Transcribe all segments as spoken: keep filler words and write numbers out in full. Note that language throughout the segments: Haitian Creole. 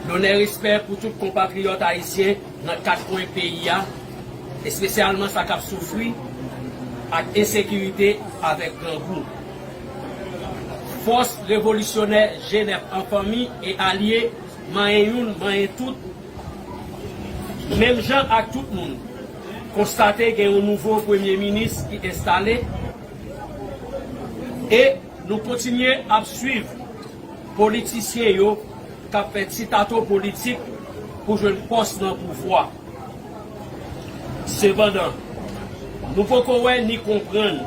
Lonè, respè pou tout konpatriyòt ayisyen nan kat kwen peyi a, espesyalman sa k ap soufri ak ensekirite avèk grangou. Fòs revolisyonè G nèf an fanmi e alye, manyen youn, manyen tout, menm jan ak tout moun, konstate gen yon nouvo premye minis ki enstale, e nou kontinye ap swiv politisyen yo k ap fè ti tato politik pou jwenn pòs nan pouvwa. Sepandan, nou poko wè ni konprann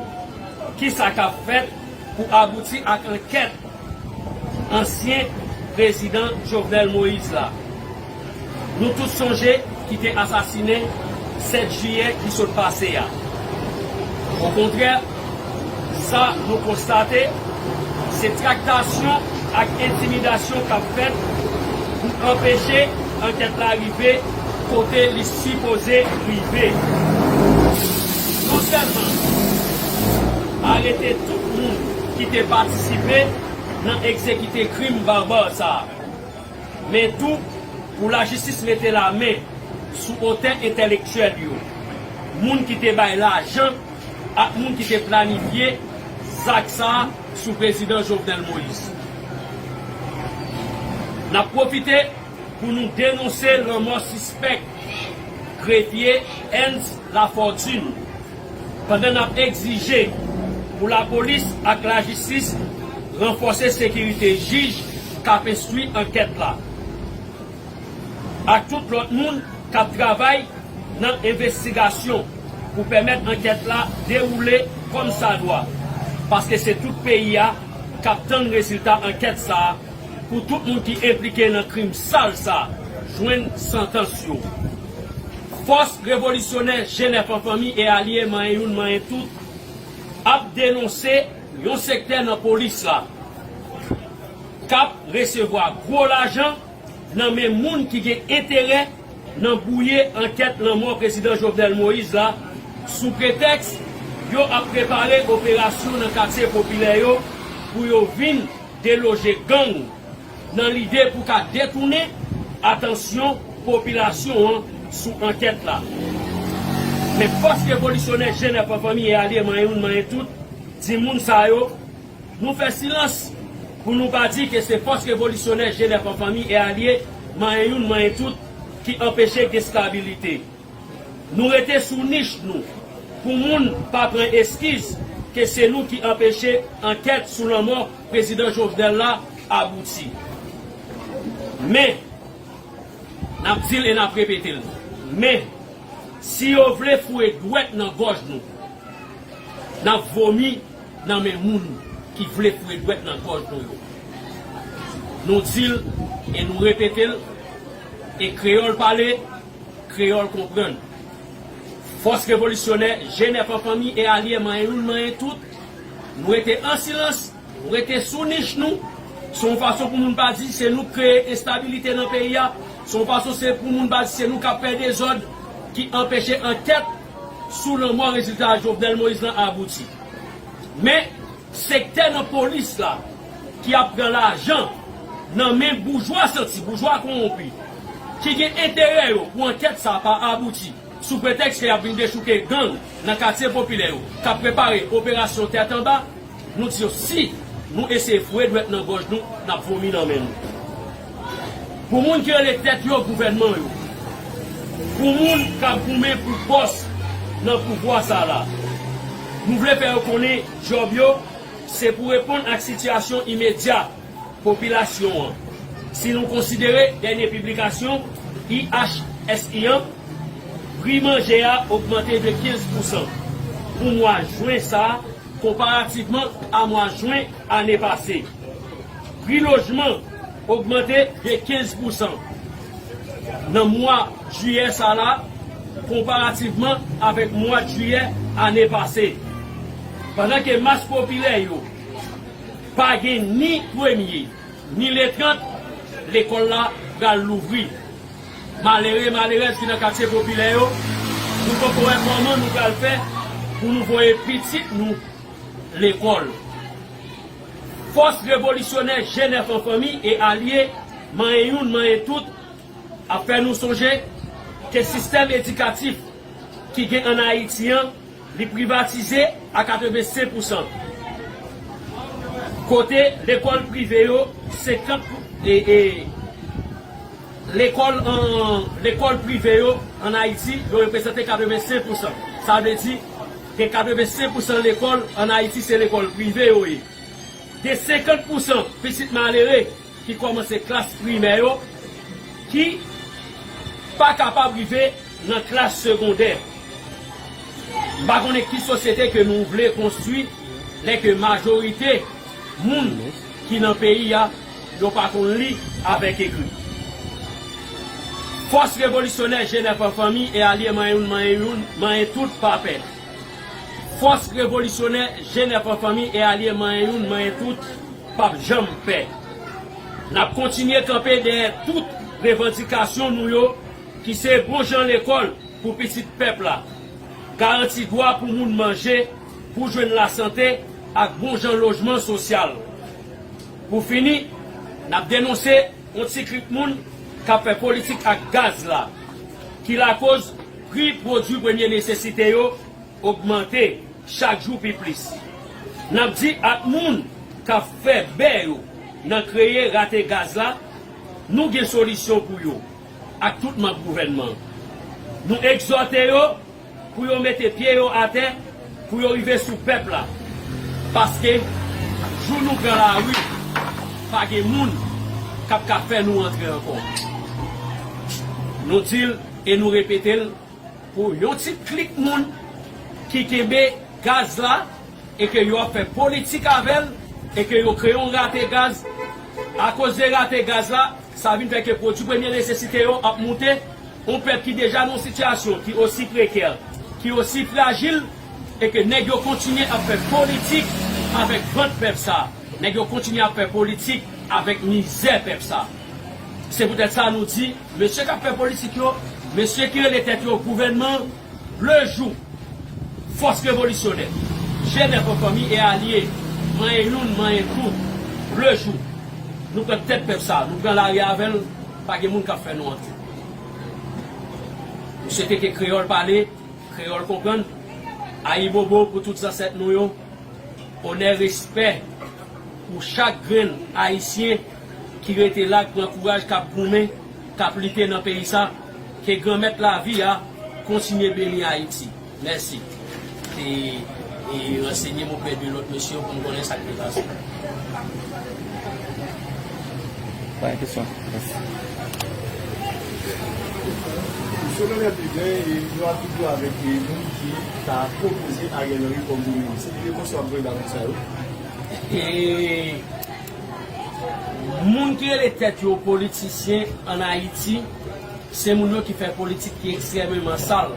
kisa k ap fèt pou abouti ak ankèt ansyen prezidan Jovenel Moïse la. Nou tout sonje ki te asasinen sèt jiyè ki sot pase a. Okontrè, sa nou konstate, se traktasyon ak entimidasyon k ap fèt pou anpeche ankèt la rive kote li sipoze rive. Non sèlman arete tout moun ki te patisipe nan egzekite krim baba sa a, men tou pou lajistis mete lamen sou otè entèlektyèl yo, moun ki te bay lajan ak moun ki te planifye zak sa a sou prezidan Jovenel Moïse. N ap pwofite pou nou denonse lanmò sispèk grefye Ernst Lafortune, pandan n ap egzije pou lapolis ak lajistis ranfòse sekirite jij k ap enstwi ankèt la, ak tout lòt moun k ap travay nan envestigasyon pou pèmèt ankèt la dewoule kòmsadwa, paske se tout peyi a k ap tann rezilta ankèt sa a, pou tout moun ki enplike nan krim sal sa jwenn santans yo. Fòs revolisyonè G nèf an fanmi e alye, manyen youn, manyen tout, ap denonse yon sektè nan polis la k ap resevwa gwo lajan nan men moun ki gen enterè nan bwouye ankèt lanmò prezidan Jovenel Moïse la, sou pretèks yo ap prepare operasyon nan katye popilè yo pou yo vin deloje gang, nan lide pou ka detounen atansyon popilasyon an sou ankèt la. Men fòs revolisyonè G nèf an fanmi e alye, manyen youn, manyen tout, di moun sa yo, nou fè silans pou nou pa di ke se fòs revolisyonè G nèf an fanmi e alye, manyen youn, manyen tout, ki anpeche gen stabilite. Nou rete sou nich nou pou moun pa pran eskiz ke se nou ki anpeche ankèt sou lanmò prezidan Jovenel la abouti. Men, n ap di l e n ap repete l. Men, si yo vle foure dwèt nan gòj nou, n ap vomi nan men moun ki vle foure dwèt nan gòj nou yo. Nou di l e nou repete l, e kreyòl pale, kreyòl konprann. Fòs revolisyonè G nèf an fanmi e alye, manyen youn, manyen tout, nou rete an silans, nou rete sou nich nou. Se yon fason pou moun pa di se nou k kreye enstabilite nan peyi a. Se yon fason se pou moun pa di se nou k ap fè dezòd ki anpeche ankèt sou lanmò rezilta Jovenel Moïse lan abouti. Men, sektè nan polis la ki ap pran lajan nan men boujwa santi, boujwa kowonpi, ki gen enterè yo pou ankèt sa pa abouti, sou pretèks ke y ap vin dechouke gang nan katye popilè yo, k ap prepare operasyon tèt anba, nou di yo, si nou eseye foure dwèt nan gòj nou, n ap vomi nan men nou. Pou moun ki rele tèt yo gouvènman yo, pou moun k ap goumen pou pòs nan pouvwa sa la, nou vle fè yo konnen djòb yo se pou reponn ak sitiyasyon imedya popilasyon an. Si nou konsidere dènye piblikasyon I H S I an, pri manje a ogmante de kenz pousan pou mwa jen sa a, konparativman a mwa jen ane pase. Pri lojman ogmante de kenz pousan nan mwa jiyè sa la, konparativman avèk mwa jiyè ane pase. Pandan ke mas popilè yo pa gen ni premye, ni le trant, lekòl la pral louvri. Malere, malerèz ki nan katye popilè yo, nou poko wè kòman nou pral fè pou nou voye pitit nou lekòl. Fòs revolisyonè G nèf an fanmi e alye, manyen youn, manyen tout, ap fè nou sonje ke sistèm edikatif ki gen ann Ayiti an, li privatize a katrevensenk pousan. Kote lekòl prive yo, senkant pou, e, e, lekòl an, lekòl prive yo ann Ayiti, yo reprezante katrevensenk pousan. Sa vle di, gen katrevensenk pousan lekòl ann Ayiti, se lekòl prive yo ye. Gen senkant pousan pitit malere ki kòmanse klas primè yo, ki pa kapab rive nan klas segondè. M pa konnen ki sosyete ke nou vle konstwi lè ke majorite moun ki nan peyi a, yo pa konn li avèk ekri. Fòs revolisyonè G nèf an fanmi e alye manyen youn, manyen youn, manyen tout pa pè. Fòs revolisyonè G nèf an fanmi e alye manyen youn, manyen tout p ap janm pè. N ap kontinye kanpe dèyè tout revandikasyon nou yo, ki se bon jan lekòl pou pitit pèp la, garanti dwa pou moun manje, pou jwenn lasante ak bon jan lojman sosyal. Pou fini, n ap denonse yon ti klik moun k ap fè politik ak gaz la, ki lakoz pri pwodui premye nesesite yo ogmante chak jou pi plis. N ap di ak moun k ap fè bè yo nan kreye rate gaz la, nou gen solisyon pou yo ak tout manm gouvènman an. Nou egzòte yo pou yo mete pye yo atè, pou yo rive sou pèp la. Paske jou nou pran lari, pa gen moun k ap ka fè nou antre ankò. Nou di l e nou repete l, pou yon ti klik moun ki kenbe gaz la e ke yo ap fè politik avè l e ke yo kreye yon rate gaz. Akoz de rate gaz la, sa vin fè ke pwodui premye nesesite yo ap moute. Yon pèp ki deja nan yon sitiyasyon ki osi prekè, ki osi frajil, e ke nèg yo kontinye ap fè politik avèk vant pèp sa. Nèg yo kontinye ap fè politik avèk mizè pèp sa. Se poutèt sa nou di, mesye k ap fè politik yo, mesye ki rele tèt yo gouvènman, le jou, fòs revolisyonè, G nèf an fanmi e alye, manyen youn, manyen tout, le jou, nou pran tèt pèp sa, nou pran lari avè l, pa gen moun k ap fè nou antre. Nou swete ke kreyòl pale, kreyòl konprann. Ayibobo pou tout zansèt nou yo. Onè, respè pou chak grenn Ayisyen ki rete la, k pran kouraj, k ap goumen, k ap lite nan peyi sa. Ke Granmèt lavi a kontinye beni Ayiti. Mèsi. E, e ransenye m oprè de lòt mesye pou m konnen sa k te pase. Pa gen kesyon. Mèsi. Selon lè piblen, e, nou ap toujou avèk, e, moun ki ta pwopoze Ariel Henry kòm premye minis. Se ki lekòl sa w ap voye bagay sa yo? E, moun ki rele tèt yo politisyen ann Ayiti, se moun yo ki fè politik ki ekstrèmeman sal.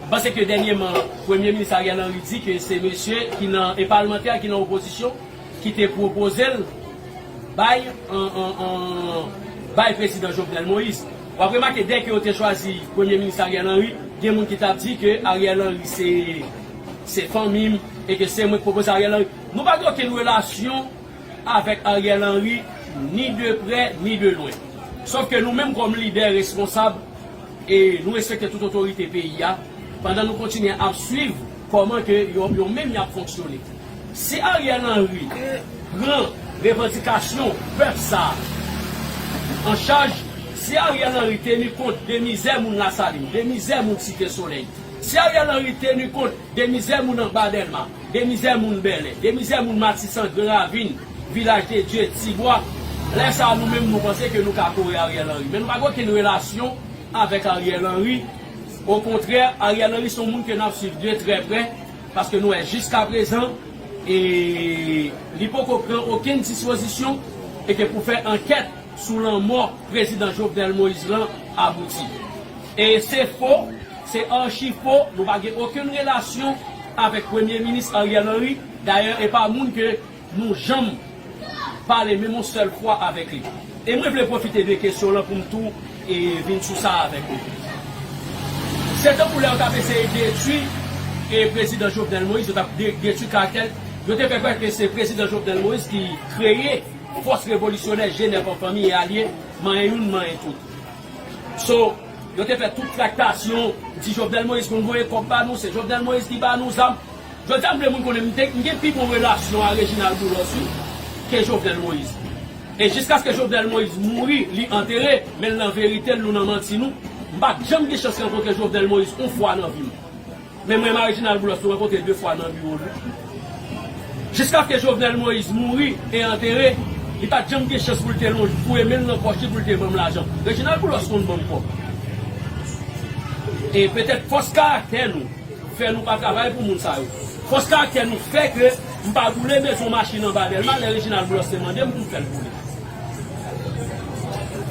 M panse ke dènyèman, Premye Minis Ariel Henry di ke se mesye ki nan, e palmantè ki nan opozisyon ki te pwopoze l bay, an, an, an, bay Prezidan Jovenel Moïse. W ap remake, dèke yo te chwazi Premye Minis Ariel Henry, gen moun ki t ap di ke Ariel Henry se, se fanmi m, e ke se mwen ki pwopoze Ariel Henry. Nou pa gen okenn relasyon avèk Ariel Henry, ni de prè, ni de lwen. Sòf ke nou menm kòm lidè responsab, e nou respekte tout otorite peyi a, pandan nou kontinye ap swiv kòman ke yo, yo menm y ap fonksyone. Si Ariel Henry pran revandikasyon pèp sa a an chaj, si Ariel Henry teni kont de mizè moun Lasalin, de mizè moun Site Solèy, si Ariel Henry teni kont de mizè moun anba Dèlma, de mizè moun Bèlè, de mizè moun Matisan, Gran Ravin, Vilaj de Dye, Tibwa, lè sa a nou menm nou panse ke nou ka kore Ariel Henry. Men nou pa gen okenn relasyon avèk Ariel Henry. Okontrè, Ariel Henry se yon moun ke n ap swiv de trè prè, paske nou wè jiskaprezan, e li poko pran okenn dispozisyon, e ke pou fè ankèt sou lanmò Prezidan Jovenel Moïse lan abouti. E se fo, se achi fo, nou pa gen okenn relasyon avèk Premye Minis Ariel Henry. Dayè, e pa moun ke nou janm pale menm yon sèl fwa avèk li. E mwen vle pwofite de kesyon lan pou m tou, e, vin sou sa avèk ou. Se tankou lè yo t ap eseye detwi, e, Prezidan Jovenel Moïse, yo t ap de-, detwi karaktè l. Yo te fè kwè ke se Prezidan Jovenel Moïse ki kreye Fòs revolisyonè G nèf an fanmi e alye, manyen youn, manyen tout. So, yo te fè tout traktasyon, di Jovenel Moïse konn voye kòb ba nou, se Jovenel Moïse ki ba nou zam. Jodi a, m vle moun konnen m te, m gen pi bon relasyon a Reginald Boulos, wi, ke Jovenel Moïse. E jiskaske Jovenel Moïse mouri, li antere, men l nan verite l, nou nan manti nou. M pa t janm gen chans rankontre Jovenel Moïse yon fwa nan vi m. Men mwen, Reginald Boulos, nou rankontre de fwa nan biwo l. Jiskaske Jovenel Moïse mouri e antere, li pa t janm gen chans pou l te lonje, foure men l nan pòch li pou l te ban m lajan. Reginald Boulos konn ban m kòb. E petèt fòs karaktè nou fè nou pa travay pou moun sa yo. Fòs karaktè nou fè ke m pa boule bezwen machin anba Dèlma lè Reginald Boulos te mande m pou m fè l boule.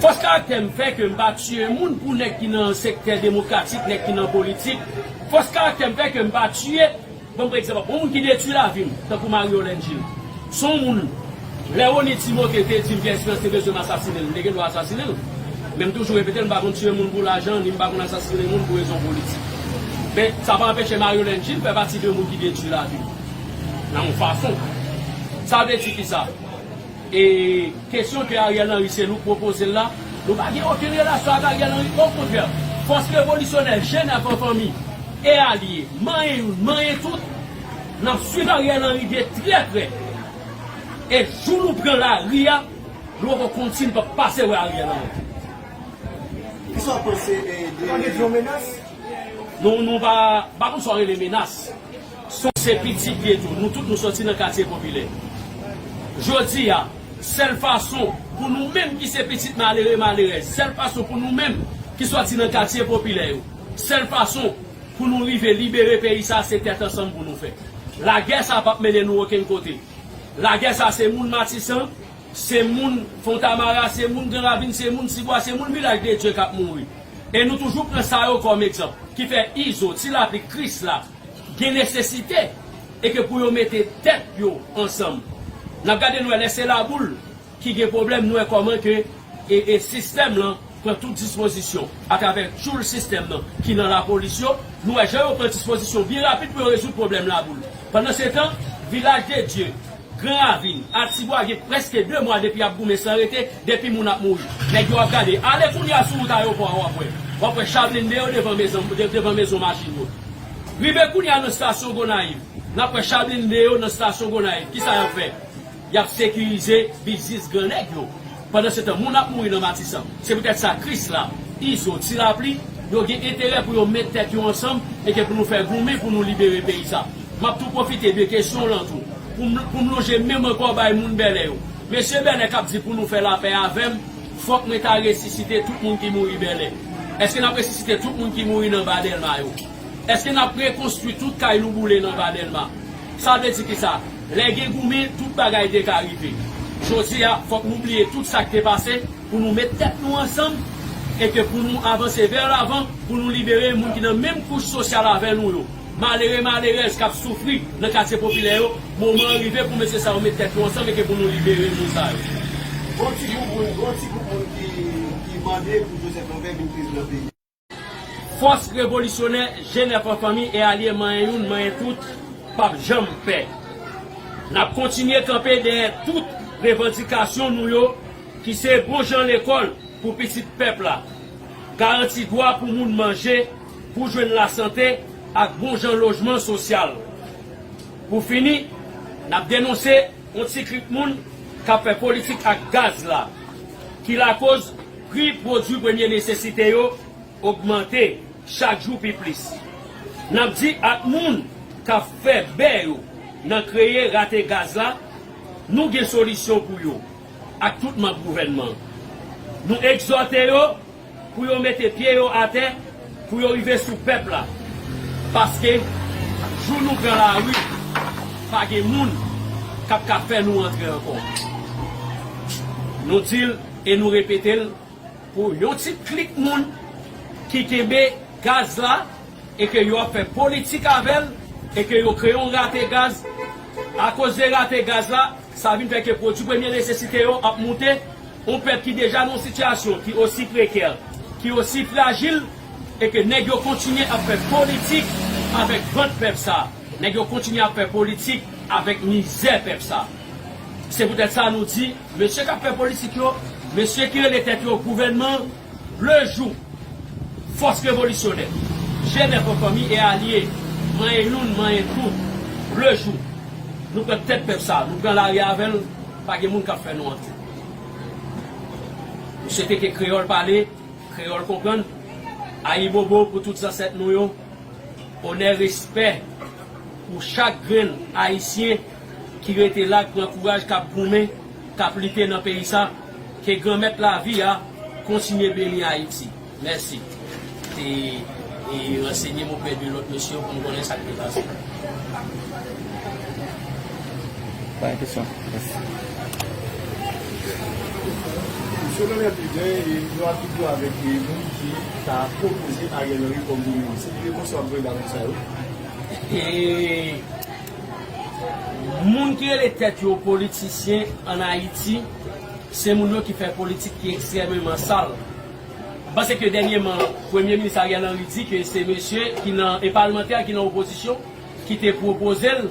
Fòs karaktè m fè ke m pa tiye moun pou nèg ki nan sektè demokratik, nèg ki nan politik. Fòs karaktè m fè ke m pa tiye, ban m pran egzanp, yon moun ki detwi lavi m, tankou Mario Lengil. Se yon moun, lè Rony Timothé te di m Pierre Espérance te bezwen m asasinen l, m te gen dwa asasinen l. Men m toujou repete l, m pa konn tiye moun pou lajan, ni m pa konn asasinen moun pou rezon politik. Men sa pa anpeche Mario Lengil fè pati de moun ki detwi lavi m. Nan yon fason. Sa vle di ki sa? E kesyon ke Ariel Henry se nou k pwopoze l la, nou pa gen okenn relasyon ak Ariel Henry, okontrè, fòs revolisyonè G nèf an fanmi e alye, manyen youn, manyen tout, n ap swiv Ariel Henry de trè prè. E jou nou pran lari a, nou poko konn si n p ap pase wè Ariel Henry. Kisa w panse, eh, de... Sa vle di yon menas? Nou, nou pa, pa konn sa w rele menas. Se pitit li tou. Nou tout nou sòti nan katye popilè. Jodi a, sèl fason pou nou menm ki se pitit malere, malerèz, sèl fason pou nou menm ki sòti nan katye popilè yo, sèl fason pou nou rive libere peyi sa, se tèt ansanm pou nou fè. Lagè sa p ap mennen nou okenn kote. Lagè sa se moun Matisan, se moun Fontamara, se moun Gran Ravin, se moun Tibwa, se moun Vilaj de Dye k ap mouri. E nou toujou pran sa yo kòm egzanp, ki fè Izo, Ti Lapli, Krisla gen nesesite e ke pou yo mete tèt yo ansanm. N ap gade, nou wè lè se Laboul ki gen pwoblèm, nou wè kòman ke e, e sistèm lan pran tout dispozisyon atravè tchoul sistèm nan ki nan lapolis yo. Nou wè jan yo pran dispozisyon byen rapid pou yo rezoud pwoblèm Laboul. Pandansetan, Vilaj de Dye, Gran Ravin, a Tibwa gen prèske de mwa depi y ap goumen san rete, depi moun ap mouri. Nèg yo ap gade. Ale kounye a sou wout ayewopò a, w ap wè. W ap wè cha blende yo devan mezon, de-, devan mezon machin yo. Rive kounye a nan estasyon Gonayiv, n ap wè cha blende yo nan estasyon Gonayiv. Kisa y ap fè? Y ap sekirize biznis gran nèg yo. Pandansetan, moun ap mouri nan Matisan. Se poutèt sa, Krisla, Izo, Ti Lapli, yo gen enterè pou yo met tèt yo ansanm e ke pou nou fè goumen pou nou libere peyi sa. M ap tou pwofite de kesyon w lan tou, pou m, pou m lonje men m ankò bay moun Bèlè yo. Mesye Bèlè k ap di pou nou fè lapè avè m, fòk mwen ta resisite tout moun ki mouri Bèlè. Èske n ap resisite tout moun ki mouri nan ba Dèlma yo? Èske n ap rekonstwi tout kay nou boule nan ba Dèlma? Sa vle di kisa? Lè gen goumen, tout bagay te ka rive. Jodi a, fòk nou bliye tout sa k te pase pou nou met tèt nou ansanm e ke pou nou avanse vè lavan, pou nou libere moun ki nan menm kouch sosyal avè nou yo. Malere, malerèz k ap soufri nan katye popilè yo, moman an rive pou mesye sa yo met tèt yo ansanm e ke pou nou libere moun sa yo. Gon ti gwoup moun, gon ti gwoup moun ki, ki mande pou Joseph Lambert vin prezidan peyi. Fòs revolisyonè G nèf an fanmi e alye manyen youn, manyen tout, p ap janm pè. N ap kontinye kanpe dèyè tout revandikasyon nou yo ki se bon jan lekòl pou pitit pèp la, garanti dwa pou moun manje, pou jwenn lasante ak bon jan lojman sosyal. Pou fini, n ap denonse yon ti klik moun k ap fè politik ak gaz la, ki lakoz pri pwodui premye nesesite yo ogmante chak jou pi plis. N ap di ak moun k ap fè bè yo nan kreye rate gaz la, nou gen solisyon pou yo ak tout manm gouvènman. Nou egzòte yo pou yo mete pye yo atè, pou yo rive sou pèp la. Paske, jou nou pran lari, pa gen moun k ap ka fè nou antre ankò. Nou di l e nou repete l, pou yon ti klik moun ki kenbe gaz la e ke yo ap fè politik avè l e ke yo kreye yon rate gaz. Akoz de rate gaz la, sa vin fè ke pwodui premye nesesite yo ap moute. Yon pèp ki deja nan yon sitiyasyon ki osi prekè, ki osi frajil, e ke nèg yo kontinye ap fè politik avèk vant pèp sa. Nèg yo kontinye ap fè politik avèk mizè pèp sa. Se poutèt sa nou di, mesye k ap fè politik yo, mesye ki rele tèt yo gouvènman, le jou, fòs revolisyonè, G nèf an fanmi e alye, manyen youn, manyen tout, le jou, nou pran tèt pèp sa, nou pran lari avè l, pa gen moun k ap fè nou antre. Nou swete ke kreyòl pale, kreyòl konprann. Ayibobo pou tout zansèt nou yo. Onè, respè pou chak grenn Ayisyen ki rete la, k pran kouraj, k ap goumen, k ap lite nan peyi sa. Ke Granmèt lavi a kontinye beni Ayiti. Mèsi. Te, e, ransenye m oprè de lòt mesye pou m konnen sa k te pase. Pa gen kesyon. Mèsi. Misye Leonel Prudent, e, yo ap toujou avèk, e, moun ki ta pwopoze Ariel Henry kòm premye minis. Se ki rekonsè w ap voye ba moun sa yo? E, moun ki rele tèt yo politisyen ann Ayiti, se moun yo ki fè politik ki ekstrèmeman sal. M panse ke dènyèman, Premye Minis Ariel Henry di ke se mesye ki nan, e palmantè ki nan opozisyon ki te pwopoze l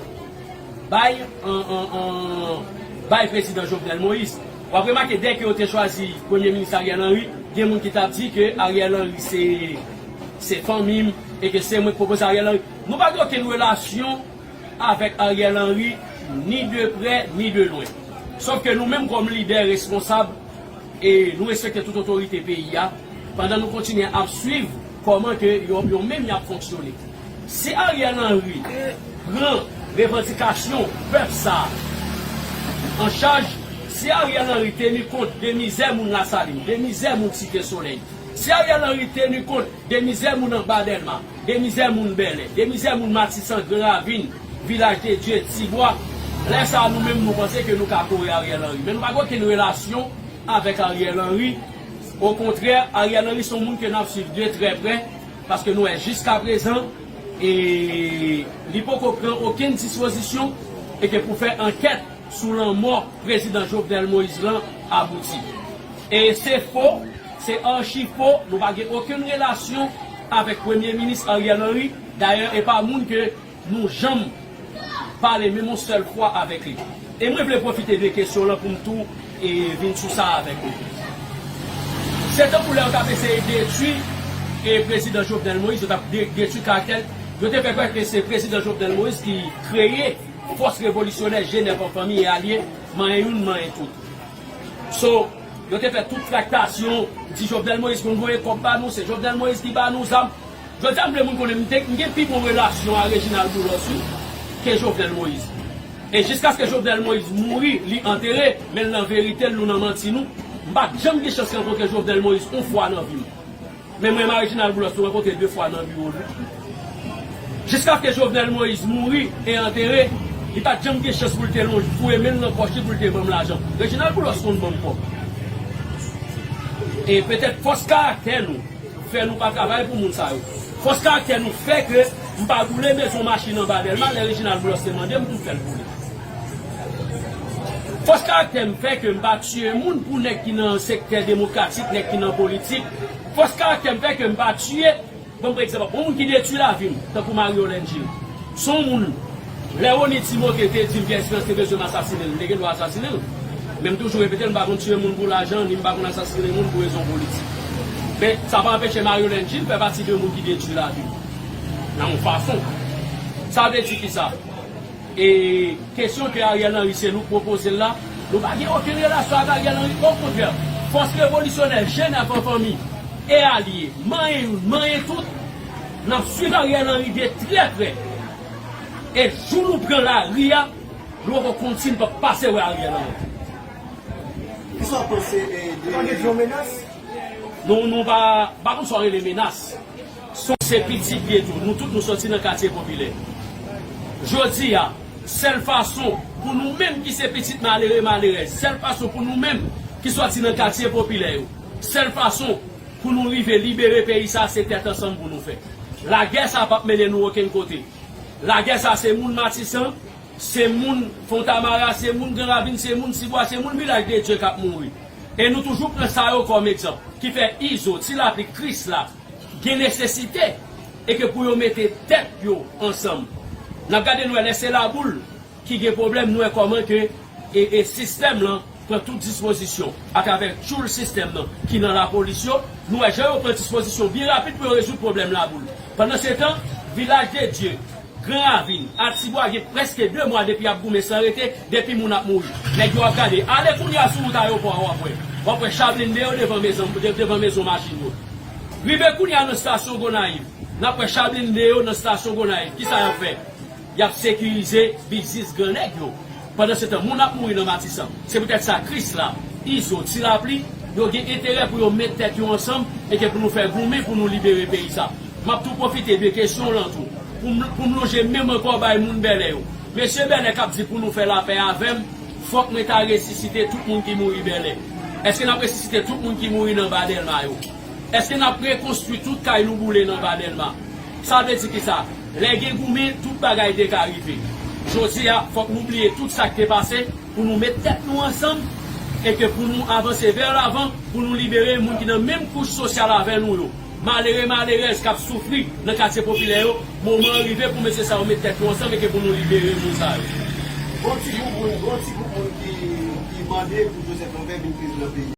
bay, an, an, an, bay Prezidan Jovenel Moïse. W ap remake, dèke yo te chwazi Premye Minis Ariel Henry, gen moun ki t ap di ke Ariel Henry se, se fanmi m, e ke se mwen k pwopoze Ariel Henry. Nou pa gen okenn relasyon avèk Ariel Henry, ni de prè, ni de lwen. Sòf ke nou menm kòm lidè responsab, e nou respekte tout otorite peyi a, pandan nou kontinye ap swiv kòman ke yo, yo menm y ap fonksyone. Si Ariel Henry pran revandikasyon pèp sa a an chaj, si Ariel Henry teni kont de mizè moun Lasalin, de mizè moun Site Solèy, si Ariel Henry teni kont de mizè moun anba Dèlma, de mizè moun Bèlè, de mizè moun Matisan, Gran Ravin, Vilaj de Dye, Tibwa, lè sa a nou menm nou panse ke nou ka kore Ariel Henry. Men nou pa gen okenn relasyon avèk Ariel Henry. Okontrè, Ariel Henry se yon moun ke n ap swiv de trè prè, paske nou wè jiskaprezan, e li poko pran okenn dispozisyon, e ke pou fè ankèt sou lanmò Prezidan Jovenel Moïse lan abouti. E se fo, se achi fo, nou pa gen okenn relasyon avèk Premye Minis Ariel Henry. Dayè, e pa moun ke nou janm pale menm yon sèl fwa avèk li. E mwen vle pwofite de kesyon lan pou m tou, e, vin sou sa avèk ou. Se tankou lè yo t ap eseye detwi, e, Prezidan Jovenel Moïse, yo t ap de-, detwi karaktè l, yo te fè kwè ke se Prezidan Jovenel Moïse ki kreye fòs revolisyonè G nèf an fanmi e alye, manyen youn, manyen tout. So, yo te fè tout traktasyon, di Jovenel Moïse konn voye kòb ba nou, se Jovenel Moïse ki ba nou zam. Jodi a, m vle moun konnen, m te, m gen pi bon relasyon a Reginald Boulos, wi, ke Jovenel Moïse. E jiskaske Jovenel Moïse mouri, li antere, men nan verite l, nou nan manti nou, m pa t janm gen chans rankontre Jovenel Moïse yon fwa nan vi m. Men mwen, Reginald Boulos, nou rankontre de fwa nan biwo l. Jiskaske Jovenel Moïse mouri e antere, li pa t janm gen chans pou l te lonje, foure men l nan pòch li pou l te ban m lajan. Reginald Boulos konn ban m kòb. E petèt fòs karaktè nou fè nou pa travay pou moun sa yo. Fòs karaktè nou fè ke m pa boule mezon machin anba Dèlma lè Reginald Boulos te mande m pou m fè l boule. Fòs karaktè m fè ke m pa tiye moun pou nèg ki nan sektè demokratik, nèg ki nan politik. Fòs karaktè m fè ke m pa tiye, ban m pran egzanp, yon moun ki detwi lavi m, tankou Mario Lengil. Se yon moun, lè Rony Timote te di m Pierre Espérance te bezwen m asasinen l, m te gen dwa asasinen l. Men m toujou repete l, m pa konn tiye moun pou lajan, ni m pa konn asasinen moun pou rezon politik. Men sa pa anpeche Mario Lengil fè pati de moun ki detwi lavi m nan yon fason. Sa vle di kisa? E kesyon ke Ariel Henry se nou k pwopoze l la, nou pa gen okenn relasyon ak Ariel Henry. Okontrè, fòs revolisyonè G nèf an fanmi e alye, manyen youn, manyen tout, n ap swiv Ariel Henry de trè prè. E jou nou pran lari a, nou poko konn si n p ap pase wè Ariel Henry. Kisa w panse, eh, de... Tande di yon menas? Nou, nou pa, pa konn sa w rele menas. Se pitit li tou. Nou tout nou sòti nan katye popilè. Jodi a, sèl fason pou nou menm ki se pitit malere, malerèz, sèl fason pou nou menm ki sòti nan katye popilè yo, sèl fason pou nou rive libere peyi sa, se tèt ansanm pou nou fè. Lagè sa p ap mennen nou okenn kote. Lagè sa se moun Matisan, se moun Fontamara, se moun Gran Ravin, se moun Tibwa, se moun Vilaj de Dye k ap mouri. E nou toujou pran sa yo kòm egzanp. Ki fè Izo, Ti Lapli, Krisla gen nesesite e ke pou yo mete tèt yo ansanm. N ap gade, nou wè lè se Laboul ki gen pwoblèm, nou wè kòman ke e, e sistèm lan pran tout dispozisyon atravè tchoul sistèm nan ki nan lapolis yo. Nou wè jan yo pran dispozisyon byen rapid pou yo rezoud pwoblèm Laboul. Pandansetan, Vilaj de Dye, Gran Ravin, Atibwa gen prèske de mwa depi y ap goumen san rete, depi moun ap mouri. Nèg yo ap gade. Ale kounye a sou wout ayewopò a, w ap wè. W ap wè cha blende yo devan mezon, de- devan mezon machin yo. Rive kounye a nan estasyon Gonayiv, n ap wè cha blende yo nan estasyon Gonayiv. Kisa y ap fè? Y ap sekirize biznis gran nèg yo. Pandansetan, moun ap mouri nan Matisan. Se poutèt sa, Krisla, Izo, Ti Lapli, yo gen enterè pou yo met tèt yo ansanm e ke pou nou fè goumen pou nou libere peyi sa. M ap tou pwofite de kesyon w lan tou, pou m, pou m lonje men m ankò bay moun Bèlè yo. Mesye Bèlè k ap di pou nou fè lapè avè m, fòk mwen ta resisite tout moun ki mouri Bèlè. Èske n ap resisite tout moun ki mouri nan Ba Dèlma yo? Èske n ap rekonstwi tout kay nou boule nan Ba Dèlma? Sa vle di kisa? Lè gen goumen, tout bagay te ka rive. Jodi a, fòk nou bliye tout sa k te pase, pou nou met tèt nou ansanm, e ke pou nou avanse vè lavan, pou nou libere moun ki nan menm kouch sosyal avè nou yo. Malere, malerèz k ap soufri nan katye popilè yo, moman an rive pou mesye sa yo met tèt yo ansanm e ke pou nou libere moun sa yo. Gon ti gwoup moun, gon ti gwoup moun ki, ki mande pou Joseph Lambert vin prezidan peyi.